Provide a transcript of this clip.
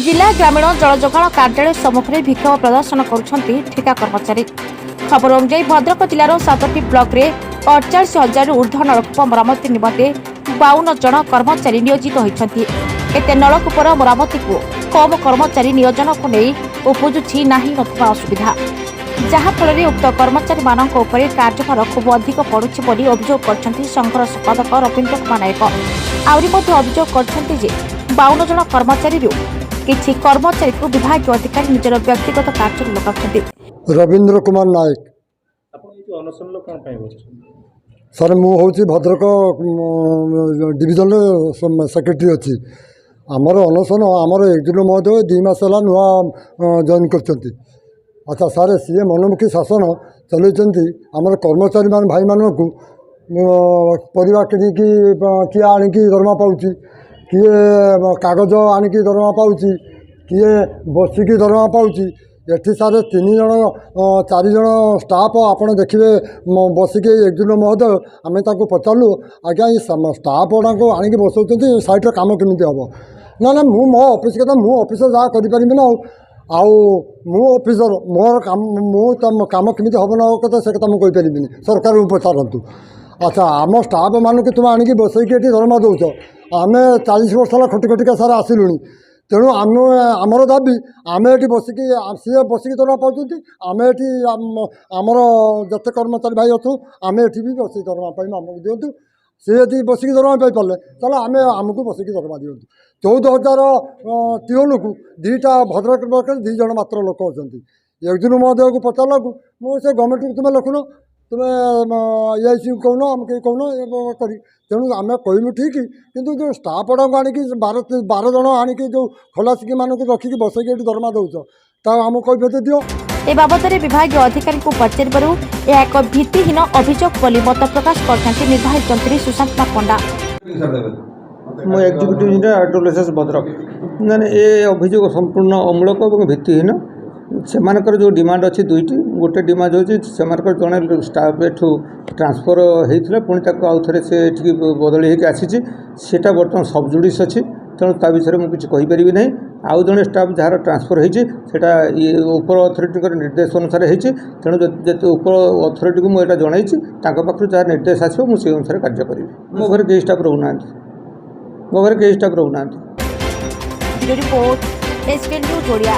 ଜିଲ୍ଲା ଗ୍ରାମୀଣ ଜଳଯୋଗାଣ କାର୍ଯ୍ୟାଳୟ ସମ୍ମୁଖରେ ବିକ୍ଷୋଭ ପ୍ରଦର୍ଶନ କରୁଛନ୍ତି ଠିକା କର୍ମଚାରୀ। ଖବର ଅନୁଯାୟୀ, ଭଦ୍ରକ ଜିଲ୍ଲାର ସାତଟି ବ୍ଲକରେ 48 ହଜାରରୁ ଉର୍ଦ୍ଧ୍ୱ ନଳକୂପ ମରାମତି ନିମନ୍ତେ 52 ଜଣ କର୍ମଚାରୀ ନିୟୋଜିତ ହୋଇଛନ୍ତି। ଏତେ ନଳକୂପର ମରାମତିକୁ କମ୍ କର୍ମଚାରୀ ନିୟୋଜନକୁ ନେଇ ଉପୁଜୁଛି ନାହିଁ ନଥିବା ଅସୁବିଧା, ଯାହାଫଳରେ ଉକ୍ତ କର୍ମଚାରୀମାନଙ୍କ ଉପରେ କାର୍ଯ୍ୟଭାର ଖୁବ୍ ଅଧିକ ପଡୁଛି ବୋଲି ଅଭିଯୋଗ କରିଛନ୍ତି ସଂଘର ସମ୍ପାଦକ ରବୀନ୍ଦ୍ର କୁମାର ନାୟକ। ଆହୁରି ମଧ୍ୟ ଅଭିଯୋଗ କରିଛନ୍ତି ଯେ 52 ଜଣ କର୍ମଚାରୀରୁ କିଛି କର୍ମଚାରୀକୁ ବିଭାଗୀୟ ଅଧିକାରୀ ନିଜର ବ୍ୟକ୍ତିଗତ କାର୍ଯ୍ୟରେ ଲଗାଉଛନ୍ତି। ରବୀନ୍ଦ୍ର କୁମାର ନାୟକ। ଆପଣ ଏଇ ଯେଉଁ ଅନଶନରେ କ'ଣ ପାଇଁ ବସିଛନ୍ତି? ସାର୍, ମୁଁ ହେଉଛି ଭଦ୍ରକ ଡିଭିଜନର ସେକ୍ରେଟାରୀ ଅଛି। ଆମର ଅନଶନ, ଆମର ଏକ୍ଜିକ୍ୟୁଟିଭ୍ ମହୋଦୟ 2 ମାସ ହେଲା ନୂଆ ଜଏନ୍ କରିଛନ୍ତି। ଆଚ୍ଛା ସାର୍, ସିଏ ମନମୁଖୀ ଶାସନ ଚଲେଇଛନ୍ତି। ଆମର କର୍ମଚାରୀମାନେ ଭାଇମାନଙ୍କୁ ପରିବା କିଣିକି କିଏ ଆଣିକି ଦରମା ପାଉଛି, କିଏ କାଗଜ ଆଣିକି ଦରମା ପାଉଛି, କିଏ ବସିକି ଦରମା ପାଉଛି। ଏଠି ସାର୍, ତିନି ଜଣ ଚାରି ଜଣ ଷ୍ଟାଫ୍ ଆପଣ ଦେଖିବେ ବସିକି। ଏକ୍ଜିକ୍ୟୁଟିଭ୍ ମହୋଦୟ, ଆମେ ତାଙ୍କୁ ପଚାରିଲୁ, ଆଜ୍ଞା, ଏଇ ଷ୍ଟାଫ୍ ଗୁଡ଼ାଙ୍କୁ ଆଣିକି ବସାଉଛନ୍ତି, ସାଇଟ୍ର କାମ କେମିତି ହେବ? ନା ନା, ମୁଁ ମୋ ଅଫିସ୍ କଥା, ମୁଁ ଅଫିସର ଯାହା କରିପାରିବି ନା। ଆଉ ଆଉ ମୁଁ ଅଫିସର, ମୋର କାମ, ମୁଁ ତମ କାମ କେମିତି ହେବ ନ ହେବ କଥା, ସେ କଥା ମୁଁ କହିପାରିବିନି, ସରକାରଙ୍କୁ ପଚାରନ୍ତୁ। ଆଚ୍ଛା, ଆମ ଷ୍ଟାଫ୍ମାନଙ୍କୁ ତୁମେ ଆଣିକି ବସେଇକି ଏଠି ଦରମା ଦେଉଛ। ଆମେ 40 ବର୍ଷ ହେଲା ଖଟି ଖଟିକା ସାର୍ ଆସିଲୁଣି। ତେଣୁ ଆମେ, ଆମର ଦାବି, ଆମେ ଏଠି ବସିକି, ସିଏ ବସିକି ଦରମା ପାଉଛନ୍ତି, ଆମେ ଏଠି ଆମର ଯେତେ କର୍ମଚାରୀ ଭାଇ ଅଛୁ, ଆମେ ଏଠି ବି ବସିକି ଦରମା ପାଇବୁ, ଆମକୁ ଦିଅନ୍ତୁ। ସିଏ ଯଦି ବସିକି ଦରମା ପାଇପାରିଲେ, ତାହେଲେ ଆମେ ଆମକୁ ବସିକି ଦରମା ଦିଅନ୍ତୁ। 14,000 ପିଅନକୁ ଦୁଇଟା ଭଦ୍ରକ ବ୍ଲକରେ ଦୁଇ ଜଣ ମାତ୍ର ଲୋକ ଅଛନ୍ତି। ଏକ୍ଜିକ୍ୟୁଟିଭ୍ ମହୋଦୟକୁ ପଚାରିଲାକୁ, ମୁଁ ସେ ଗଭର୍ଣ୍ଣମେଣ୍ଟକୁ ତୁମେ ଲେଖୁନ, ତୁମେ ଏଆଇସିକୁ କହୁନ, ଆମେ କେହି କହୁନ ଏ କରି। ତେଣୁ ଆମେ କହିଲୁ ଠିକ୍, କିନ୍ତୁ ଯେଉଁ ଷ୍ଟାଫ୍ ଗୁଡ଼ାକୁ ଆଣିକି 12 12 ଜଣ ଆଣିକି ଯେଉଁ ଖଲାସିମାନଙ୍କୁ ରଖିକି ବସେଇକି ଏଠି ଦରମା ଦେଉଛ, ତା ଆମକୁ କହିପାରିବେ ଦିଅ। ଏ ବାବଦରେ ବିଭାଗୀୟ ଅଧିକାରୀଙ୍କୁ ପଚାରିବାରୁ ଏହା ଏକ ଭିତ୍ତିହୀନ ଅଭିଯୋଗ ବୋଲି ମତ ପ୍ରକାଶ କରିଛନ୍ତି ନିର୍ବାହୀ ଯନ୍ତ୍ରୀ ସୁଶାନ୍ତ କୁମାର ପଣ୍ଡା। ମୁଁ ଏକ୍ଜିକ୍ୟୁଟିଭ୍ ଇଞ୍ଜିନିୟର, ହାଇଡ୍ରୋଲିସିସ୍, ଭଦ୍ରକ। ନା, ଏ ଅଭିଯୋଗ ସମ୍ପୂର୍ଣ୍ଣ ଅମୂଳକ ଏବଂ ଭିତ୍ତିହୀନ। ସେମାନଙ୍କର ଯେଉଁ ଡିମାଣ୍ଡ ଅଛି ଦୁଇଟି। ଗୋଟେ ଡିମାଣ୍ଡ ହେଉଛି, ସେମାନଙ୍କର ଜଣେ ଷ୍ଟାଫ୍ ଏଠୁ ଟ୍ରାନ୍ସଫର୍ ହେଇଥିଲା, ପୁଣି ତାକୁ ଆଉ ଥରେ ସେ ଏଠିକି ବଦଳି ହେଇକି ଆସିଛି। ସେଟା ବର୍ତ୍ତମାନ ସବଜୁଡ଼ିସ୍ ଅଛି, ତେଣୁ ତା ବିଷୟରେ ମୁଁ କିଛି କହିପାରିବି ନାହିଁ। ଆଉ ଜଣେ ଷ୍ଟାଫ୍ ଯାହାର ଟ୍ରାନ୍ସଫର୍ ହେଇଛି, ସେଇଟା ଇଏ ଉପର ଅଥରିଟିଙ୍କର ନିର୍ଦ୍ଦେଶ ଅନୁସାରେ ହେଇଛି। ତେଣୁ ଯେତେ ଉପର ଅଥରିଟିକୁ ମୁଁ ଏଇଟା ଜଣାଇଛି, ତାଙ୍କ ପାଖରୁ ଯାହା ନିର୍ଦ୍ଦେଶ ଆସିବ, ମୁଁ ସେଇ ଅନୁସାରେ କାର୍ଯ୍ୟ କରିବି। ମୋ ଘରେ କେହି ଷ୍ଟାଫ୍ ରହୁନାହାନ୍ତି। ମୋ ଘରେ କେହି ଷ୍ଟାଫ୍ ରହୁନାହାନ୍ତି। Report, SK news Odia.